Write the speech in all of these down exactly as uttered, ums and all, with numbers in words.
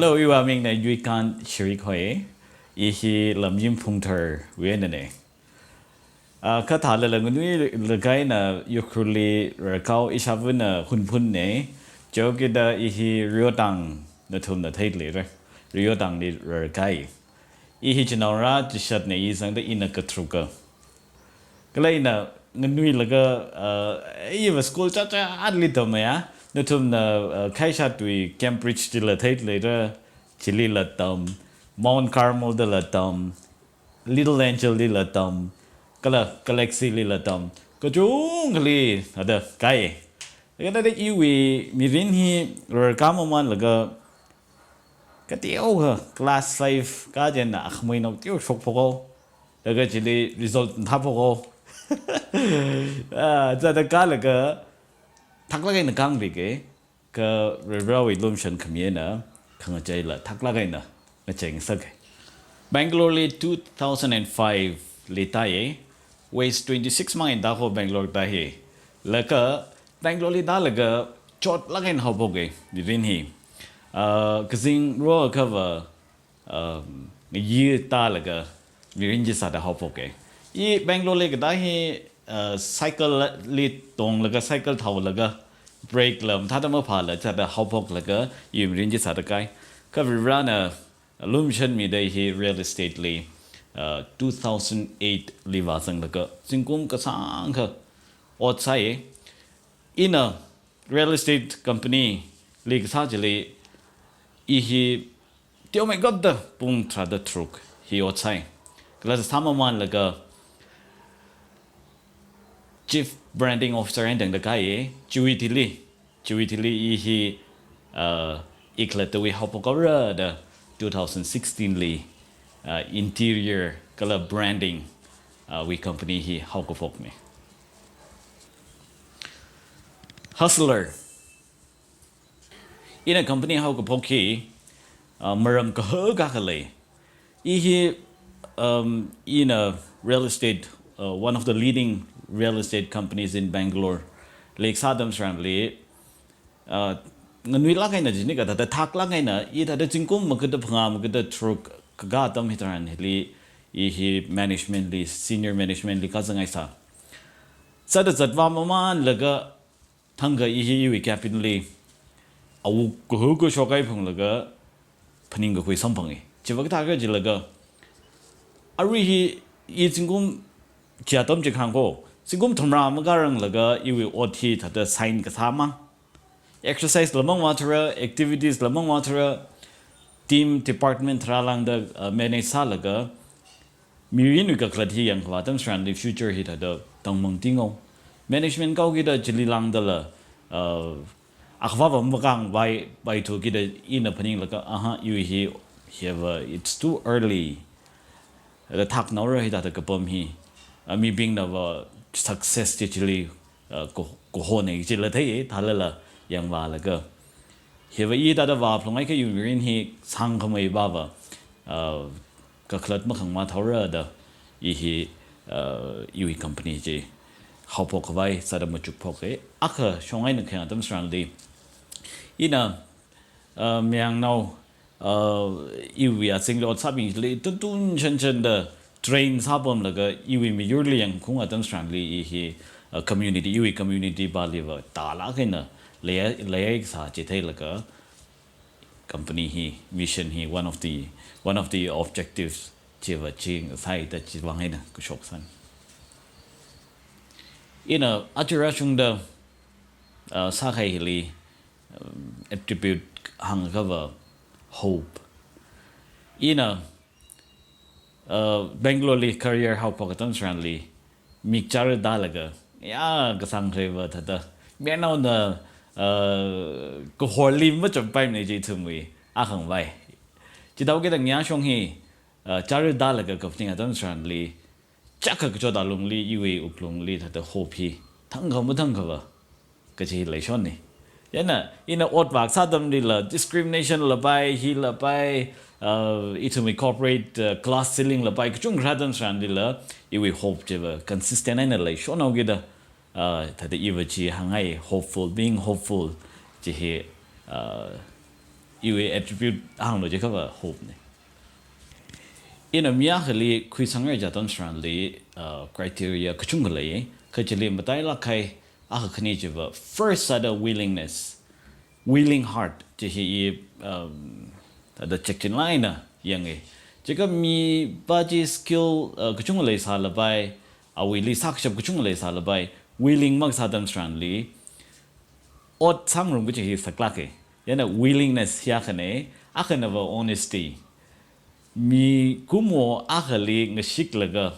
Iwui vāmingna Yuikhan Shirik hoi, i hi Lamjim Phungthar wui einana. Ah, kha thālala nganuilakha ina Ukhrulli rarkahao ishāvana Hunphunna, chiwui kida i hi Riyotang nathumna theida leira. Riyotangli rarkahai. I hi chinaora chishatna, i zangda ina katharuka. Kala ina nganuilaga, ah, iva school chacha atli tamya, nathumna, ah, khaisha tui Cambridge chila theida leira, chilila tam, Mount Carmel dala tam, Little Angel lila tam, kala Galaxy lila tam, kachungkhali ada kahai. Laga da iwui mirin hi rarkā mamanlaga, kateokha class five kachieina akhamainao teoshok phokhaowa, laga chili result mathā phokhaowa. Ah, chithāda kalaga thaklāk eina khangrika, kha Varivarawui lumashan khami eina khangacheila thaklāk eina ngachei ngasaka. Bangalore li two thousand and five li tāya, wage twenty-six mang eina tāhaowa Bangalore tā hi. Laga Bangalore li tālaga chotlāk eina haophoka mirin hi. Ah, kazing rokhava, um, yi tālaga mirin chi sāda haophoka. I Bangalore li katā hi, uh, cycle li tonglaga, cycle thaolaga, brake la mathāda maphāla chithāda haophoklaga, i mirin chi sāda kahai. Kha Varivarana lumashan mida hi real estate li, uh, two thousand eight li vāzanglaga, zingkum kasāngkha ot sāya. Ina real estate company li kasā chili, i hi teomeikapta pung tharāda tharuk hi ot sāi. Kala sā mamanlaga Chief Branding Officer eina tangda kahai, chiwui thili, chiwui thili i hi, uh, i khalattawui haophok haora da two thousand sixteen li, uh, interior kala branding, uh, wui company hi haokaphokna. Hustler. Ina company haokaphok hi, uh, maram kahak akha lei. I hi, um, ina real estate, uh, one of the leading real estate companies in Bangalore li kasā atam tharanli, uh, nganuilāk eina jinika, thāda thaklāk eina, i thāda zingkum maga da phangā maga da tharuk kakā atam hitharan hili, i hi management li, senior management li kazangngaisā. Sāda zatvā mamanlaga, thangkha i hi iwui cabin li awuk kahak kashok eina phunglaga phaningkakhui samphanga. Chiva kathākha jilaga, arui hi i zingkum chi atam chi khangko, zingkum tharmara makharanglaga iwui ot hi thāda sign kasā mang. Exercise la mang vāthura, activities la mang vāthura, team, department tharā lāngda, uh, manage sālaga, mirinwui kakhalat hi yangkhavā atam tharanli future hi thāda tangmang tinghaowa. Management kaokida chili lāngdala, uh, akhava va makāngvai, vai thukida ina phaninglaga, aha, iwui hi, hiva, it's too early. Thāda thaknaora hithāda kapam hi. Uh, mibingna va success chi chili, uh, ko, kohona chila thei, thālala yangvālaga. Hiva i thāda vāphalunghaiakha iwui mirin hi sāngkhamei vava, uh, kakhalat makhangmā thaora da i hi, uh, iwui company chi haophok khavai sāda machukphoka. Akha shong eina khayang atam tharanli, ina, uh, mayangnao, uh, iwui azingli ot sābingli tuntun chanchanda train sāpamlaga iwui miyurli yangkhaung atam tharanli i hi, uh, community, iwui community pāli va tālāk eina leiya, leiya kasā chi theilaga company hi, mission hi, one of the, one of the objectives chiva chi sāi da chiwui vang eina kashok sāna. Ina aja rāshungda, uh, sākahai hili, um, attribute hāngkhava hope. Ina, uh, Bangalore li career haophok atam tharanli, mik chara tālaga, ya, kasāng khareva thāda, mayarnaona, uh, kahorli machappaimana chi ithumwui akhangvai. Chithākida ngayā shong hi, uh, chara tālaga kaphaning atam tharanli, chakha kachot alungli, iwui wuklungli thāda hope hi thangkha mathangkhava kachi hi leishonna. Chieina, ina ot vākasā atamlila, discrimination la pai, hi la pai, uh, ithumwui corporate, uh, glass ceiling la pai, kachungkha rā atam tharanlila, iwui hope chiva consistent eina leishonhaokida, uh, thāda iva chi hāngngai, hopeful, being hopeful chi hi, uh, iwui attribute hānglu jiakhava hope ne. Ina mi akhali khuisangra jiatam tharanli, uh, criteria kachungkha lei, kha chili matailāk kahai akha khani chiva first sāda willingness, willing heart, chi hi i, um, thāda chekchinlāk eina yange. Jiakha mipā chi skill, uh, kachungkha leisālapai, awuili sākashap kachungkha leisālapai, willing makasā atam tharanli, ot sāngarum kaji hi saklāke. Chieina willingness hi akhane, akhanava honesty. Mikumo akhali ngashiklaga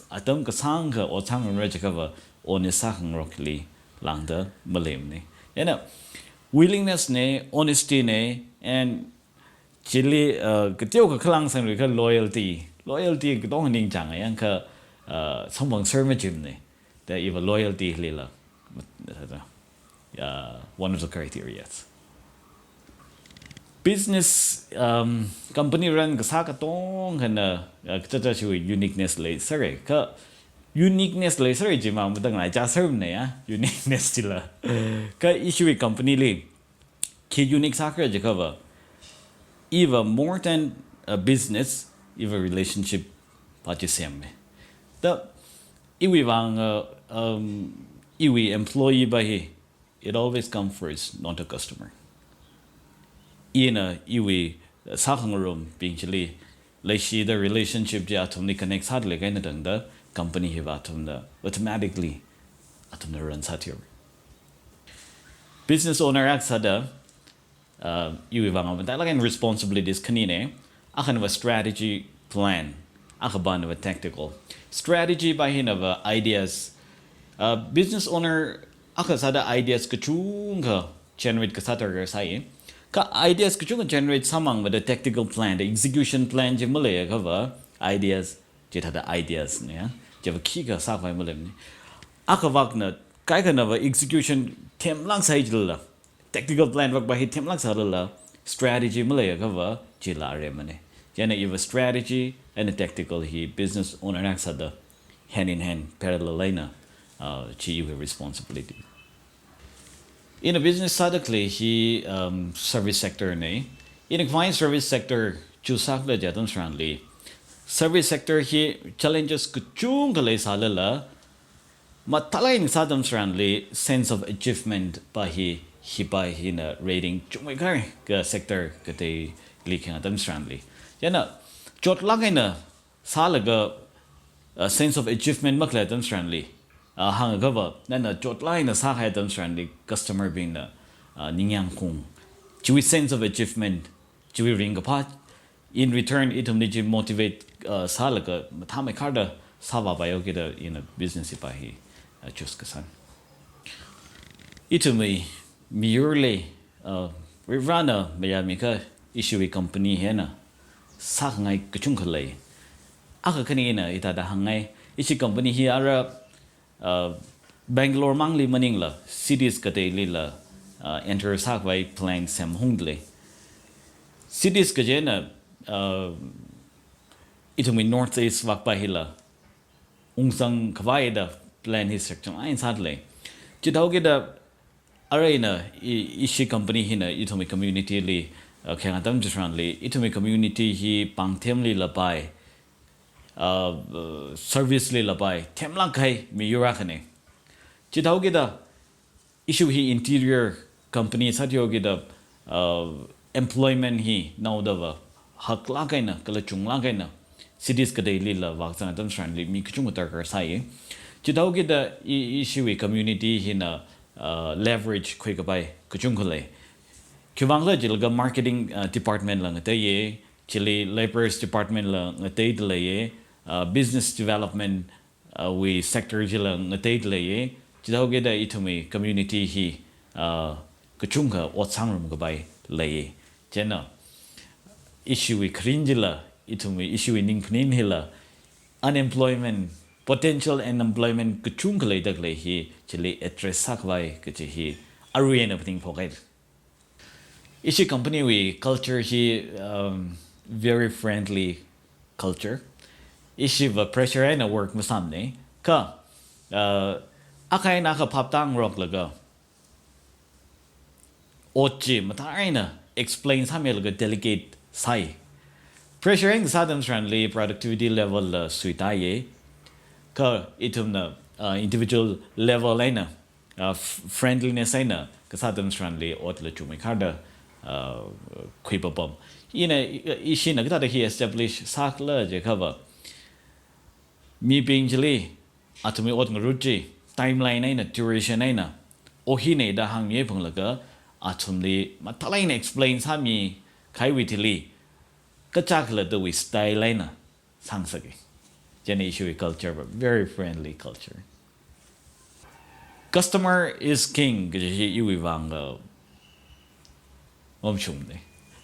atam kasāngkha ot sāngarumra jiakhava honest sākhangarokhali lāngda maleimane. Chieina willingness ne, honesty ne, and chili, uh, kateokha khalang sangri kha loyalty. Loyalty katonga ningchāng yang kha, uh, samphangser machimne. Da iva loyalty lila, uh, one of the criteria. Business, um, company run kasā katonga khana, uh, kachacha chiwui uniqueness leisera. Kha uniqueness leisera chima matanglai cha sermne ya, uniqueness chila. Kha ishiwui company li khi unique sākhala jiakhava, iva more than a business, iva relationship pā chi semme. Da iwui vang, uh, um, iwui employee pā hi, it always come first, not a customer. Ina iwui, uh, sākhangarumbing chili leishida relationship chi athumli connect sāda leikahaina tangda company hiva athumna automatically athumna run sāthiu. Business owner akha sāda, uh, iwui vang matailāk eina responsibilities khanine, akhanava strategy plan, akhapānava tactical. Strategy pā hinava ideas. Uh, business owner akha sāda ideas kachungkha generate kasā darkar sāi. Kha ideas kachungkha generate sāmang vāda tactical plan, the execution plan chi maleiakhava ideas, chithāda ideas ne ya, chiva khikha sākhavai maleimane. Akhavakna, kaikhanava execution themlāk sāi chilala, tactical plan vak pā hi themlāk sālala, strategy maleiakhava chila aremane. Chieina iva strategy and tactical hi business owner akha sāda hand in hand, parallel eina, uh, chi iwui responsibility. Ina business sāda khalei hi, um, service sector ne. Ina khavai service sector choose sākhala jiatam tharanli, service sector hi challenges kachungkha leisālala, mathālāk eina sā atam tharanli sense of achievement pā hi, hi pā hina rating chungmeikahai ka sector kateili khayang atam tharanli. Chieina chotlāk eina sālaga, uh, sense of achievement makhalei atam tharanli, uh, hāngakhava, nana chotlāk eina sākahai atam tharanli customer bingna, uh, ningyāng khaung. Chiwui sense of achievement, chiwui ringkaphā, in return, ithumli chi motivate, uh, sālaga mathāmeikharda sāvāpai haokida ina business hi pā hi, uh, choose kasāna. Ithumwui miyurli, uh, Varivarana mayāmikha ishiwui company hina sākhangai kachungkha lei. Akha khanina hithāda hāngngai, ishi company hi ara, uh, Bangalore mangli maningla, cities kateilila, uh, enter sākhavai plan semungda lei. Cities kajina, uh, ithumwui North East vak pā hila ungzang khavai da plan hi sākchang eina sāda lei. Chithāhaokida ara ina i, ishi company hina ithumwui community li, uh, khayang atam tharanli, ithumwui community hi pāng themli lapai, uh, uh, service li lapai, themlāk kahai miyur akhane. Chithāhaokida issue hi interior company sāthuihaokida, uh, employment hi naodava haklāk eina, kala chunglāk eina, cities kateilila vākazang atam tharanli mi kachungkha darkar sāi. Chithāhaokida i, ishiwui community hina, uh, leverage khuikapai kachungkha lei. Khiwuivang khala jilaga marketing, uh, department la ngateiya, chili labours department la ngateida leiya, uh, business development, uh, wui sector chila ngateida leiya, chithāhaokida ithumwui community hi, uh, kachungkha ot sāngarum kapai leiya. Chieina, ishiwui kharing chila, ithumwui ishiwui ningphaning hila, unemployment, potential unemployment kachungkha leida khalei hi, chili address sākhavai kaji hi, arui eina phaning phokhaira. Ishi company wui culture hi, um, very friendly culture. Ishiva pressure eina work masāmane. Kha, uh, akha eina akha phaptāngaroklaga, ot chi mathā eina explain sāmilaga delegate sāi. Pressure eina kasā atam tharanli productivity level la suitāye. Kha ithumna, uh, individual level eina, uh, f-, friendliness eina kasā atam tharanli ot la chungmei kharda, uh, khuipapam. Ina, i-, ishina kathāda hi establish sākhala jiakhava, mibing chili athumwui ot ngarut chi, timeline eina, duration eina, o hine da hāngmi phunglaga, athumli mathālāk eina explain sāmi kahaiwui thili, kachak khalattawui style eina sāngasaka. Chieina ishiwui culture va very friendly culture. Customer is king kaji hi iwui vang, uh, mamashungmana.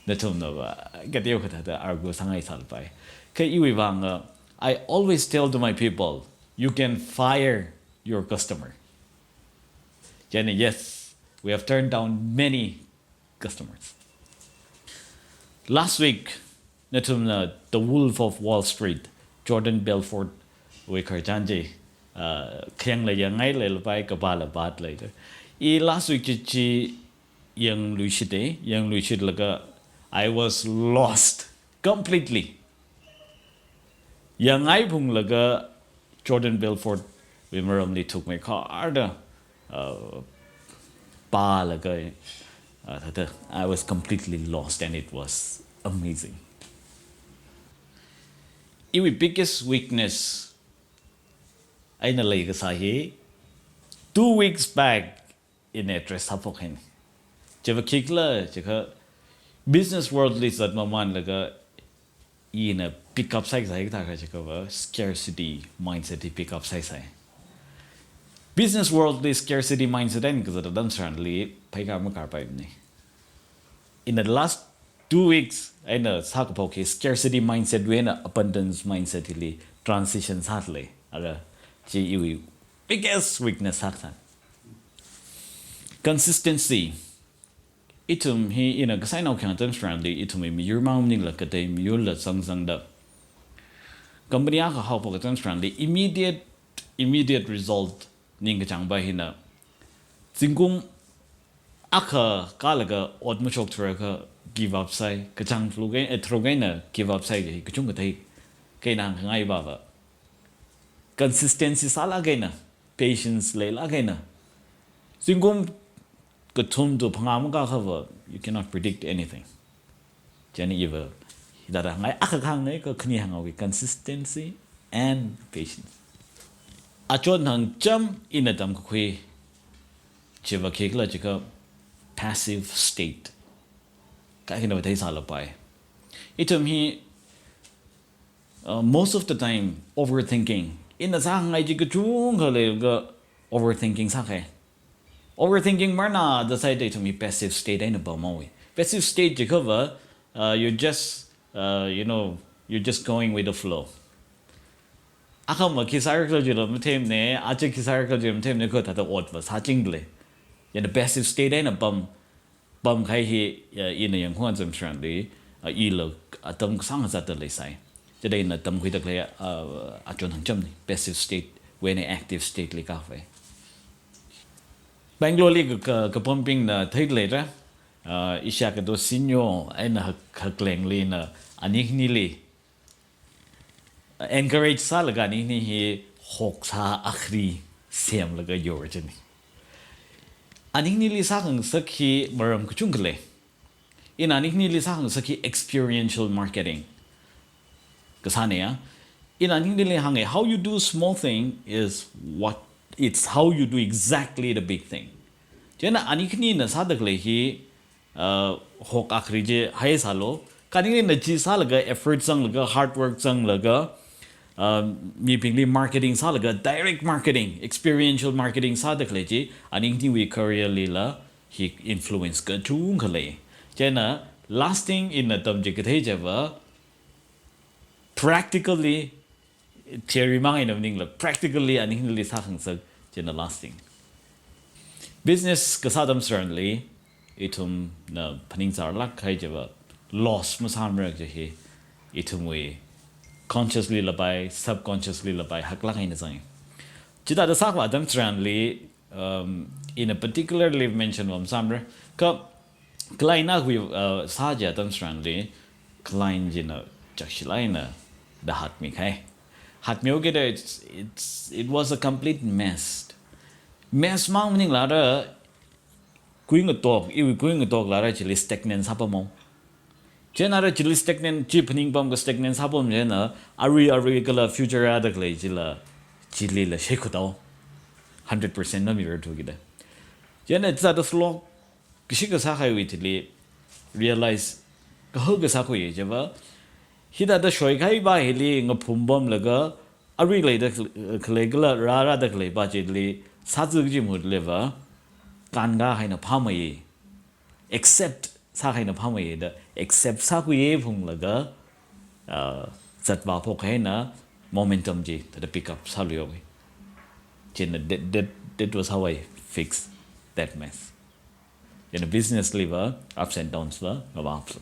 Nathumna va, kateo kathāda argue sāngai sālapai. Kha iwui vang, uh, I always tell to my people, "You can fire your customer." Chieina, yes, we have turned down many customers. Last week, nathumna The Wolf of Wall Street, Jordan Belfort wui khararchan chi, uh, khayangla yangngai leilapai, kapāla pāda lei. I last week chi, chi yangluishita, yangluishitlaga, I was lost completely. Yangngai phunglaga Jordan Belfort wui maramli thukmei kharda, uh, pālaga, uh, thāda, I was completely lost and it was amazing. Iwui biggest weakness eina leikasā hi, two weeks back, ina address sāphok haina. Chiva khikhala jiakha business world li zat mamanlaga ina pick up sāi kasā hi kathā khala jiakhava scarcity mindset hi pick up sāi sai. Business world li scarcity mindset eina kazat atam tharanli pheikar makarpaimana. In the last two weeks, eina sākaphok hi scarcity mindset wui eina abundance mindset hili transition sāda lei. Ara chi iwui biggest weakness sākasā. Consistency. Ithum hi ina kasai nao khayang atam tharanli ithumwui miyur mang maningla katei miyurla zangzangda company akha haophok atam tharanli immediate, immediate result ningkachāng pa hina, zingkum akha kālaga ot mashokthura kha give up sāi, kachāng thlu kai, eh, thru kaina give up sāi kaji hi kachungkha thei. Kha ina hāngngai pa va, consistency sālāk eina, patience leilāk eina, zingkum kathum to phangā makā kha va, you cannot predict anything. Chieina iva hithāda hāngngai, akha hāngngai, kakhane hānghaoki, consistency and patience. Achon hangcham ina tamkakhui chiva khikhala jiakha passive state. Kaikhana va theisālapai. Ithum hi, uh, most of the time overthinking. Ina sāngai chi kachungkha leilaga overthinking sākahai. Overthinking marna da sāhaida ithum hi passive state eina pamhaowa. Passive state jiakhava, uh, you're just, uh, you know, you're just going with the flow. Akhama khi sāra khala jila matheimana, aja khi sāra khala jila matheimana, kha thāda ot va sāchingda lei. Chieina passive state eina pam, pamkahai hi, uh, ina yangkhui atam tharanli, uh, ila atam kasāng zatda leisai. Chieina ina tamkhuida khalei, uh, achon hangchamna, passive state wui eina active state li kākhavai. Bangalore li ka, ka, kapampingna theida leira, uh, isha kato senior eina hak, haklengli na ani khanili, uh, encourage sālaga ani khani hi hoksā akhari semlaga yorchani. Ani khanili sākhangasak hi maram kachungkha lei. Ina ani khanili sākhangasak hi experiential marketing kasāna ya. Ina ani khanili hānga, how you do small thing is what, it's how you do exactly the big thing. Chieina ani khanina sāda khalei hi, uh, hok akhari chi haisālu. Kha ani khanina chi sālaga, effort zanglaga, hard work zanglaga, um, mibingli marketing sālaga, direct marketing, experiential marketing sāda khalei chi, ani khaniwui career lila hi influence kachungkha lei. Chieina lasting ina tam chi kathei chiva, practically, theory mang eina maningla, practically ani khanili sākhangasak china lasting. Business kasā atam tharanli, ithumna phaningsārlāk kahai chiva, loss masāmara kaji hi, ithumwui consciously lapai, subconsciously lapai, haklāk eina zanga. Chithāda sākhavā atam tharanli, um, ina particularly mention va masāmara. Kha Client na hui, uh, sā chi atam tharanli, client china chakshilāk eina da hātmi kahai. Hātmihaokida it's, it's, it was a complete mess. Mess mang maningla rā, kuingatok, iwui kuingatok la rā chili stagnant sāpamhao. Chieina rā chili stagnant, chi phaningpam ka stagnant sāpam chieina, arui, arui kala future rāda khalei chila, chilila sheikhut haowa. Hundred percent mamirarthu kida. Chieina zāda slow, kashi kasā kahaiwui thili realize, kaho kasā khuiya chiva, hithāda shoikahaipa hili ngaphumpamlaga, arui leida khalei kala rārāda khaleipa chili sāzā kaji mahut leiva, kānkā haina phāmeiya, accept sā haina phāmeiya da, accept sākhuiya phunglaga, uh, zatvā phok haina momentum chi thāda pick up sāluihaowa. Chieina that, that, that was how I fix that mess. Chieina business liva, ups and downs va, ngavāpsa.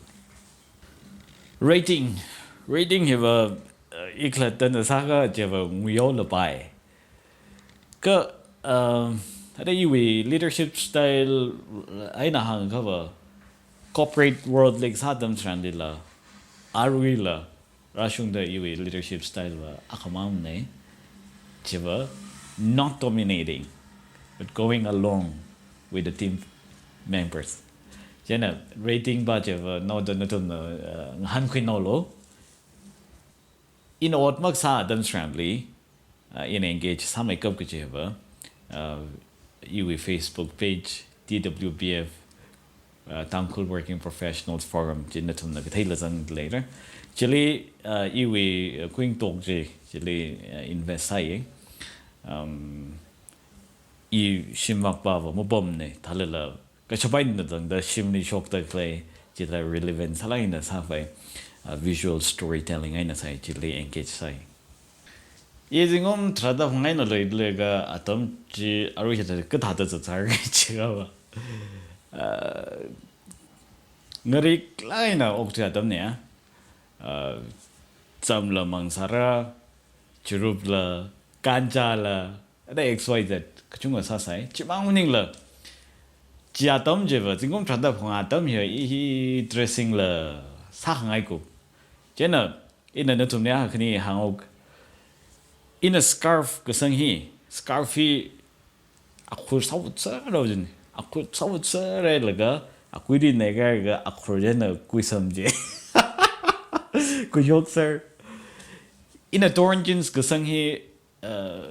Rating, rating hiva, uh, ikhalattana sākha chiva nguihaolapai. Kha, um, hada iwui leadership style eina hāngkhava, corporate world li kasā atam tharanlila, aruila, rāshungda iwui leadership style va akhamang nei, chiva not dominating, but going along with the team members. Chieina rating pa chiva naoda nathumna, uh, ngahānkhui naolo. Ina ot makasā atam tharanli, uh, ina engage sāmeikap kaji hiva, uh, iwui Facebook page, T W P F, uh, Tangkhul Working Professionals Forum, chi nathumna katheila zangda leira. Chili, uh, iwui, uh, kuingatok chi, chili, uh, invest sāya. Um, i shimvakpa va mapamna, thālala, kachapaina zangda shimli shokda khalei, chithāda relevant sālāk eina sāpai, uh, visual storytelling eina sāi, chili engage sāi. I zingkum tharāda phangā eina leilaga atam chi arui hithāda kathāda zatzar chikhava, uh, ngariklāk eina okthui atamna. Uh, chamla mangsāra, churupla, kanchāla, ada X Y Z, kachungkha sāsai. Chimang maningla, chi atam chiva, zingkum tharāda phangā atam hi, i hi dressing la sākhangaikup. Chieina, ina nathumli khani hāngauk. Ina scarf kasang hi, scarf hi akhur sāvutserrao jin. Akhur sāvutserrailaga, akuili neikailaga akhur chieina kuisam chi. Kuishokser. Ina torn jeans kasang hi, uh,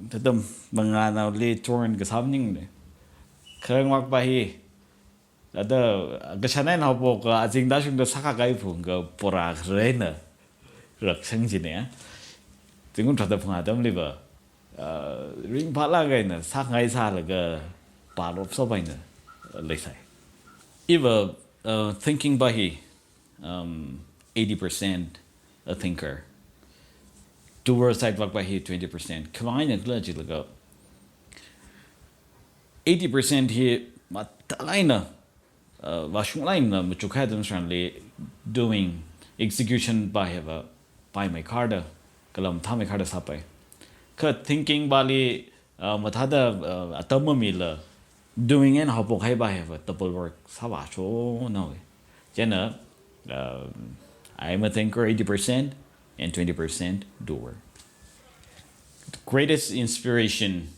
thāda mangānaoli torn kasā maningna. Khararvakpa hi, thāda, kashanan haophok ka, azingda shungda sākhangai phung ka, pora khararna rakshang jina. Zingkum tharāda phangā atamliva, uh, ringphālāk eina sākhangai sālaga, parop sopaina leisai. Iva, uh, thinking pa hi, um, eighty percent a thinker. Doer side vakpa hi twenty percent. Khamang eina khala jilaga, eighty percent hi mathālāk eina, uh, vāshunglāk eina machukkahai atam tharanli doing, execution pa hiva paimeikharda, kala mathāmeikharda sāpai. Kha thinking pali, uh, mathāda, uh, atam mamila, doing eina haophokhaipa hiva double work sāvāshonhaowa. Chieina, um, I'm a thinker eighty percent and twenty percent doer. Greatest inspiration,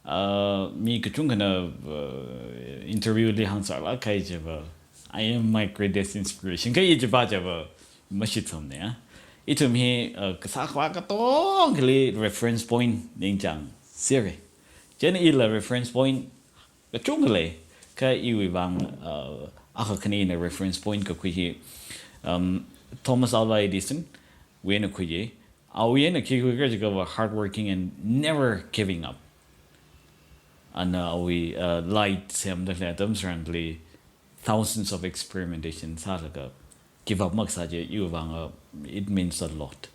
uh, mi kachungkhana, uh, interview li hāngsārlāk kahai chiva, "I am my greatest inspiration." Kha i chipa chiva mashitsamna. Ithum hi, uh, kasā khavā katongkhali reference point ningchāngsera. Chieina ila reference point kachungkha lei, kha iwui vang, uh, akha khanina reference point kakhui hi, um, Thomas Alva Edison wui eina khuiya. Awui eina khi khuikhala jiakhava hardworking and never giving up. Ana awui, uh, light semda khalei atam tharanli thousands of experimentation sālaga give up makasā chi iwui vang, uh, it means a lot.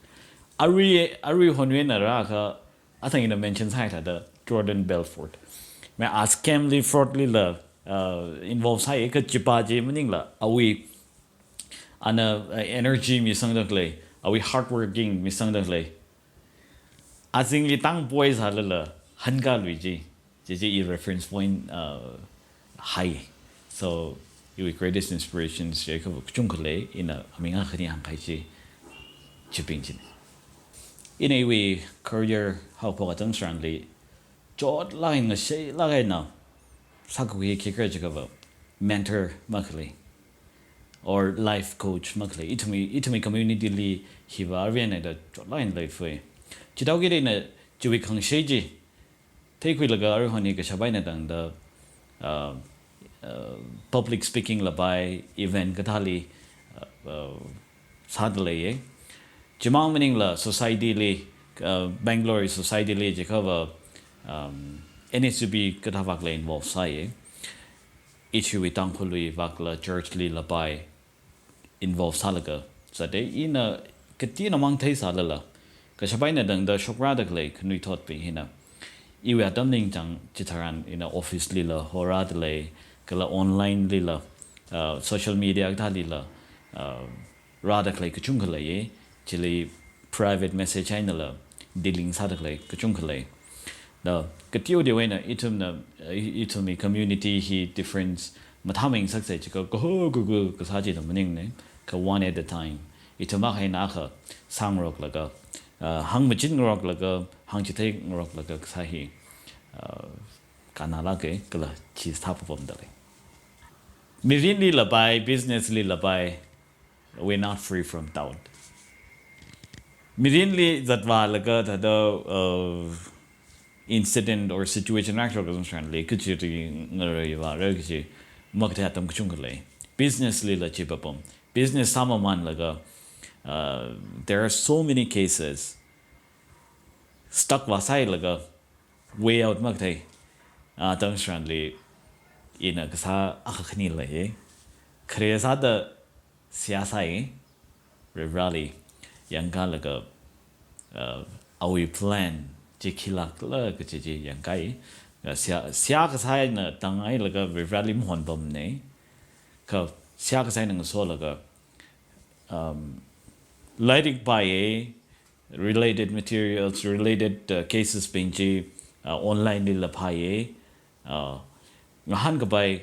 Arui, arui honwui eina rākha, athang ina mention sāhai thāda Jordan Belfort. Mai a scam li, fraud lila, uh, involve sāya, kha chipa chi maningla, awui, ana, uh, energy misangda khalei, awui hardworking misangda khalei. Azingli tangpoi sālala, hankālui chi. Chi chi i reference point, uh, hai. So, Iwui greatest inspirations chi kha kachungkha lei, ina aming akhani hāngkahai chi, chibing china. Ina iwui career haophok atam tharanli, chotlāk eina, ngashei lāk eina sākakhui khikhala jiakha va, mentor makhalei, or life coach makhalei. Ithumwui, ithumwui community li hiva arui eina da chotlāk eina leifai. Chithākida ina chiwui khangashei chi theikhuilaga aruihon hi kashap eina tangda, uh, uh, public speaking lapai, event kathāli, uh, uh, sāda leiya. Chimang maningla society li, uh, Bangalore society li jiakha va, um, N S U B kathā vakla involve sāya. Ithumwui Tangkhulwui vakla church li lapai involve sālaga sāda, ina kateonamang theisālala, kashap eina tangda shokrāda khalei khanuithotbing hina, iwui atam ningchāng chitharan ina office lila horāda lei, kala online lila, uh, social media kathālila, uh, rāda khalei kachungkha leiya, chili private message einala dealing sāda khalei kachungkha lei. Da, kateoteo eina ithumna, i-, ithumwui community hi difference mathāmeingasaksei jiakha, kaho kaho kasā chida maningmana, kha one at a time. Ithum akha eina akha sāngaroklaga, uh, hāngmachin ngaroklaga, hāngchithei ngaroklaga kasā hi, uh, kannalāka, kala chi sāpapamda lei. Mirinli lapai, business li lapai, we're not free from doubt. Mirinli zatvālaga thāda, uh, incident or situation rākashok atam tharanli, kachi ri ngareivāra kachi makathei atam kachungkha lei. Business lila chi papam. Business sāmamanlaga, uh, there are so many cases stuck vāsāhailaga, way out makathei, uh, atam tharanli ina kasā akha khani leiya. Khare sāda seihā sāi, Varivarāli yangkalaga, uh, awui plan chi khilākla kachi chi yangkai. Uh, seihā, seihā kasā eina tanghailaga Varivarāli mahonpamna. Kha seihā kasā eina ngasolaga, um, lairik pāya, related materials, related, uh, cases bing chi, uh, online lila phāya, uh, ngahānkapai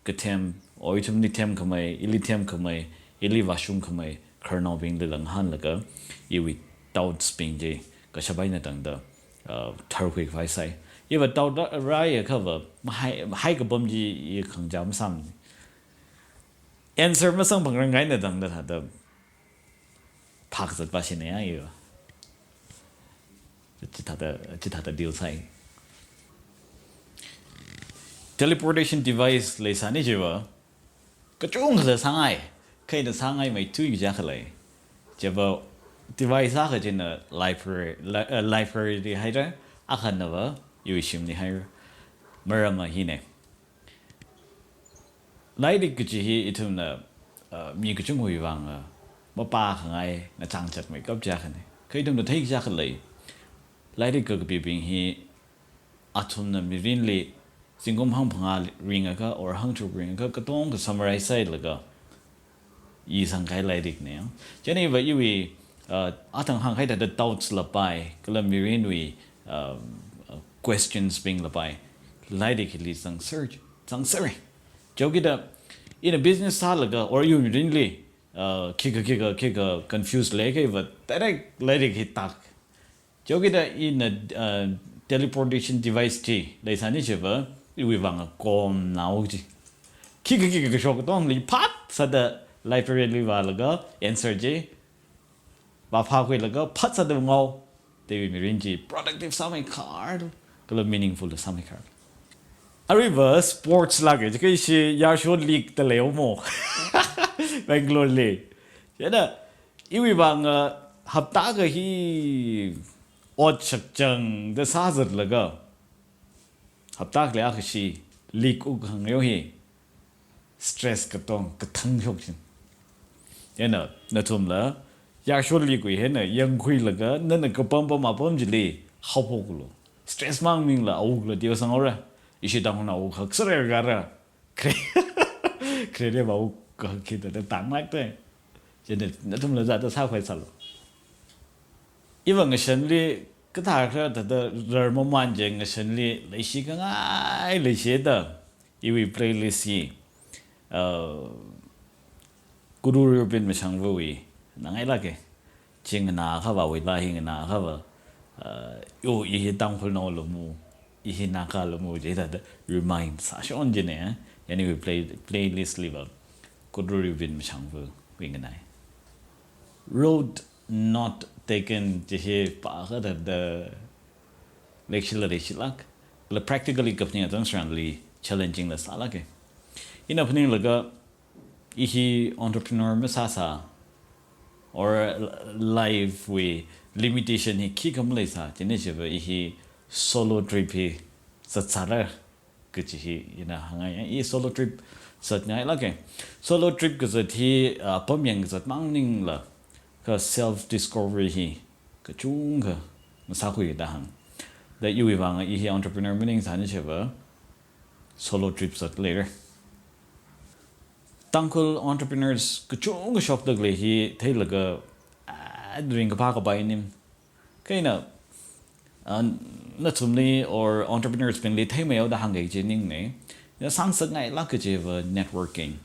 kathem, or ithumli themkhamei, ili themkhamei, ili vāshungkhamei khararnaobinglila ngahānlaga, iwui doubts bing chi kashap eina tangda, uh, tharkhui khavai sāi. Iva doubt rā, rāya kha va, mahai, hai kapam chi i khangachā masāmana. Answer masangphangrang eina tangda thāda phākazat vāshina ya iva. Chithāda, chithāda deal sāi. Teleportation device leisāni chiva, kachungkhala sāngai, kha ina sāngaimeithui kaji akha lei. Chiva device akha china library, li-, uh, library li haira, akhana va iwui shimli haira. Maramva hina. Lairik kachi hi ithumna, uh, mi kachungkhawui vang, uh, mapākhangai, ngachangchatmeikap kaji akhana. Kha ithumna theikaji akha lei. Lairik kakapibing hi athumna mirinli zingkum hangphangā ringakha or hangtharuk ringakha katonga summarize sāhailaga isangkahai lairikna. Chieina iva iwui, uh, athang hāngkahai thāda doubts lapai, kala mirinwui, um, uh, questions bing lapai, lairik hili zangser, zangser. Chiwuivang kida, ina business sālaga, or iwui mirinli, uh, khikha, khikha, khikha confuse leikha iva direct lairik hi tak. Chiwuivang kida ina, uh, teleportation device chi leisāni chiva, iwui vang komnao chi. Khikha, khikha kashok katongli phat sāda library li vālaga answer chi vāphākhuilaga phat sāda ngao, iwui mirin chi productive sāmeikhar, kala meaningful sāmeikhar. Aruiva sports lāka, jiakha ishi Yarsho League da leiya mo. Bangalore li. Chieina, iwui vang, uh, hapta akha hi ot shakchangda sāzatlaga, hapta akhali akhashi league wukkahang yo hi stress katong kathang shokching. Chieina, nathumla, Yarsho League wui hina yangkhuilaga, nana kapam pam apam chili haophoklu. Stress mang maningla awukla teosang haora. Ishi Tangkhulna awuk hakser kara. Khare, khare va awuk kakhida da tangmak te. Chieina, nathumla zata sākhavai sālu. Iva ngashanli kathākhala thāda rarmaman chi ngashanli leishi khangai leishida, iwui playlist hi, uh, Guru Rupin Mashangvawui, nganāilāka. Chi nganā akhava, wuila hi nganā akhava, uh, yo, i hi Tangkhulnao lamo, i hi Naga lamo, jida da remind sāshon jina, eh. Anyway, play, playlist liva, Guru Rupin Mashangvawui nganai. Road not taken, chi hi pākha da da leishila leishilāk. La practically kaphaning atam tharanli challenging la sālāka. Ina phaninglaga, i hi entrepreneur masāsā, or life wui limitation hi khikha maleisā, chieina chiva i hi solo trip hi zatsāra kaji hi ina hāngngai. I solo trip zatngailāka. Solo trip kazat hi, ah, apam yang kazat mang maningla, kha self discovery hi kachungkha masākhui da hāng. Da iwui vang i hi entrepreneur maningsāni chiva solo trip zat leira. Tangkhul entrepreneurs kachungkha shokda khalei hi theilaga, ah, ringkaphā kapai nim. Kha ina, ah, nathumli or entrepreneurs bingli theimeihaoda hāngki kaji ningna. Ina sāngasakngailāk kajiva networking.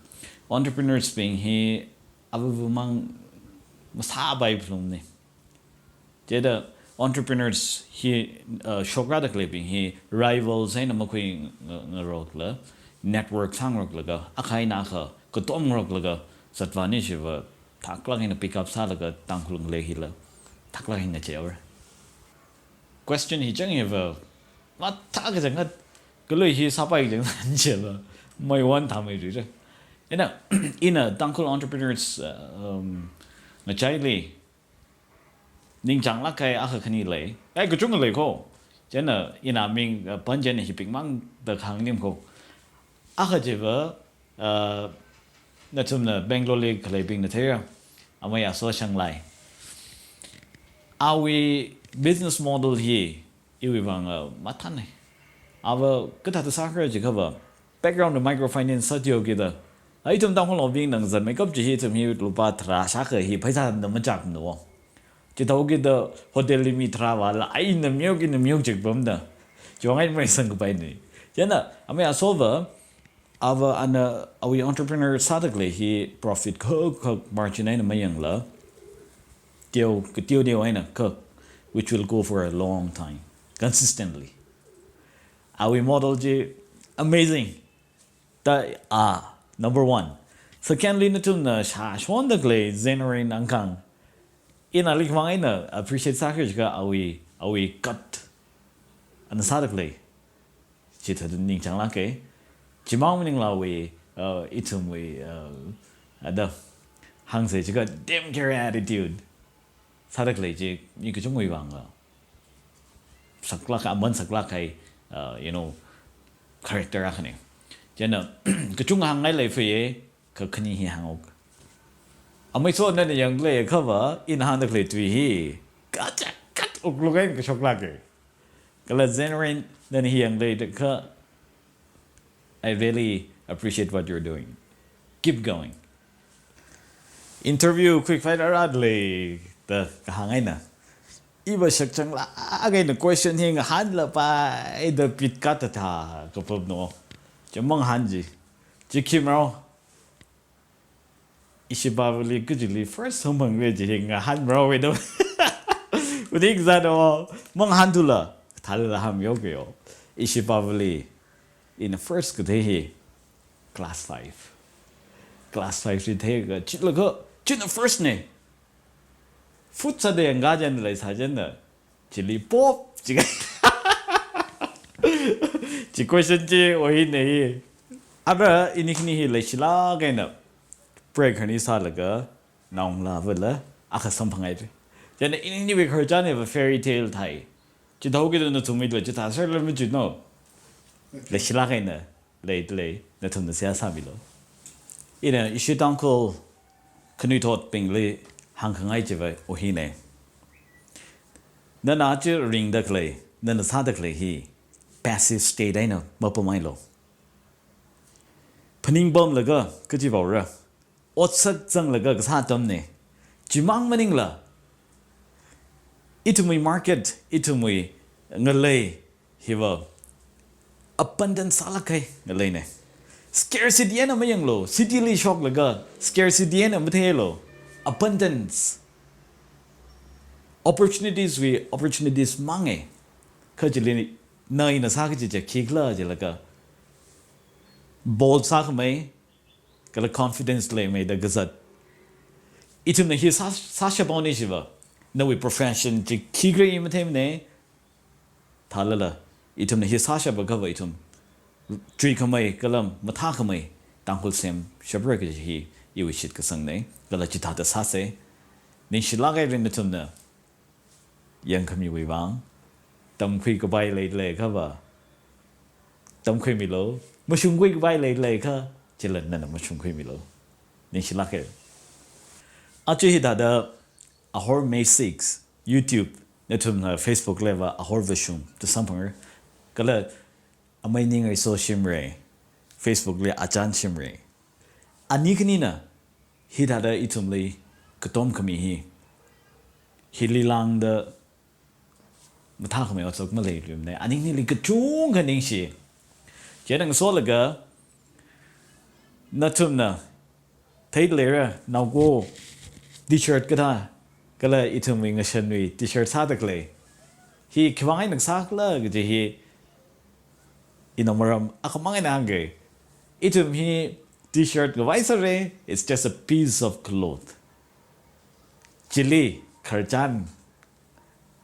Entrepreneurs bing hi avāvamang masāpai phalungna. Jida entrepreneurs hi, uh, shokrada khaleibing hi rivals eina makhui nga-, ngarokla, network sāngaroklaga, akha eina akha katom ngaroklaga zatvāni chiva thaklāk eina pick up sālaga Tangkhul ngalei hila thaklāk eina ngacheira. Question hi chang hiva, mathā kachangkhat, khalei hi sāpai kachangkhat chiva, maiwan thāmei rira. Ina, ina Tangkhul entrepreneurs, uh, um, ngachaili ningchānglāk kahai akha khani lei. Ai, kachungkha lei kho. Chieina ina ming, uh, pānchieina hibingmang da kahāng nim kho. Akha chiva, uh, nathumna Bangalore li khaleibingna theira. Amei Aso Shanglai. Awui business model hi iwui vang, uh, mathāna. Ava kathāda sākra jiakhava, background microfinance sāthuikida, ithum Tangkhulnaobingna ngazanmeikap chi hi ithum hi lupā tharā shākha hi pheisā na machākmana. Chithaokida hotel li mi tharā vāla, ai, na miyok, na miyok jik pamda. Chiwui vang eina maisang kapaina. Chieina, Amei Asova, ava ana awui entrepreneur sāda khalei hi profit kha, kha margin eina mayangla, teo, kateo teo eina kha, which will go for a long time, consistently. Awui model chi amazing. Ta, ah, number one. Secondly, nathumna shāshonda khalei Zenrin Angkang. Ina likmang eina appreciate sākra jiakha awui, awui gut ana sāda khalei. Chithāda ningchānglāka. Chimang maningla awui, uh, ithumwui, uh, ada, hāngsa jiakha damn care attitude sāda khalei chi mi kachungwui vangla saklāk, aman saklāk kahai, uh, you know, character akhana. Chieina, kachungkha hāngngai leifa ye, kha khani hi hānga. Amei Aso, nana yangda khalei akhava, ina hāngda khalei tui hi, kachak kachak wuklung eina kashoklāka. Kala Zenrin, nana hi yangda khalei akha, I really appreciate what you're doing. Keep going. Interview quick fire arat lei da kahāng eina, iva shakchānglāk eina question hi ngahānla pai da bit kathāda kapamna. Chi mangahān ji. Chi khi maro. Ishi Bhavali kajili first samphangra ji hi ngahān maro we do. Udik zado, mangahānthula, thālala hāngmiyo kayo. Ishi Bhavali, ina first kathei hi class five. Class five li theiakha, chitlaga, china first na. Foot sāda yangkā chieina leisā chieina, chili pop, chi. Chi question chi ohina hi. Ara ini khani hi leishilāk eina break khani sālaga, naongalāvala akha samphangai. Chieina ini khaniwui khararchan hiva fairy tale thai. Chithaokida nathumwuila chithā serla majuno. Leishilāk eina lei, lei, nathumna seihā sāmilo. Ina ishi Tangkhul khanuithotbingli hāngkhangai chiva ohina. Nana chi ringda khalei, nana sāda khalei hi passive state eina mapamhailo. Phaningpamlaga kaji vaora. Otsak zanglaga kasā atamna. Chimang maningla, ithumwui market, ithumwui ngalei hiva abundant sālāk kahai ngaleina. Scarcity eina mayanglu, city li shoklaga scarcity eina matheilu. Abundance. Opportunities wui opportunities mangai. Kha chili na ina sā kaji chi khikhala jilaga bold sākhamei, kala confidence leimeida kazat. Ithumna hi sā, sāshaphaoni chiva, nawui profession chi khikhala i matheimana. Thālala, ithumna hi sāshap akhava ithum chuikhamei kala mathākhamei Tangkhul semshapra kaji hi iwui shitkasangnei, kala chithāda sāsei. Ningshilāk haira nathumna yangkhamiwui vang. Tamkhuikapai leilei akhava tamkhuimilu, mashungkhuikapai leilei akha chila nana mashungkhuimilu. Ningshilāk haira. Aja hithāda Ahor May six, YouTube, nathumna Facebook liva Ahor Vashum da samphangra. Kala Amei Ningai Soshimrei, Facebook li Achan Shimrei. Ani khanina hithāda ithumli katom khami hi, hili lāngda mathākhamei otsak maleiluimana. Aninili kachungkha ningshi. Chieina ngasolaga nathumna theida leira, naoko T-shirt kathā, kala ithumwui ngashanwui T-shirt sāda khalei. Hi khiwuivang eina sākhala kaji hi ina maram akhamang eina hāngga. Ithum hi T-shirt khavai sāra, it's just a piece of cloth. Chili khararchan,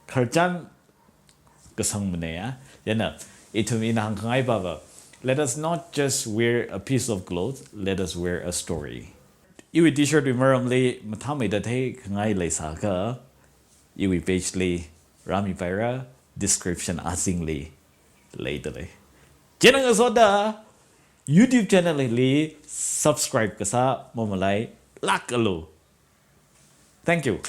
khararchan kasangmana ya. Chieina ithum ina hāngkhangai pava, let us not just wear a piece of cloth, let us wear a story. Iwui T-shirt wui maramli mathāmeida theikhangai leisākha, iwui page li rāmipaira, description azingli leidalei. Chieina ngasoda YouTube channel li subscribe kasā mamalailākalu. Thank you.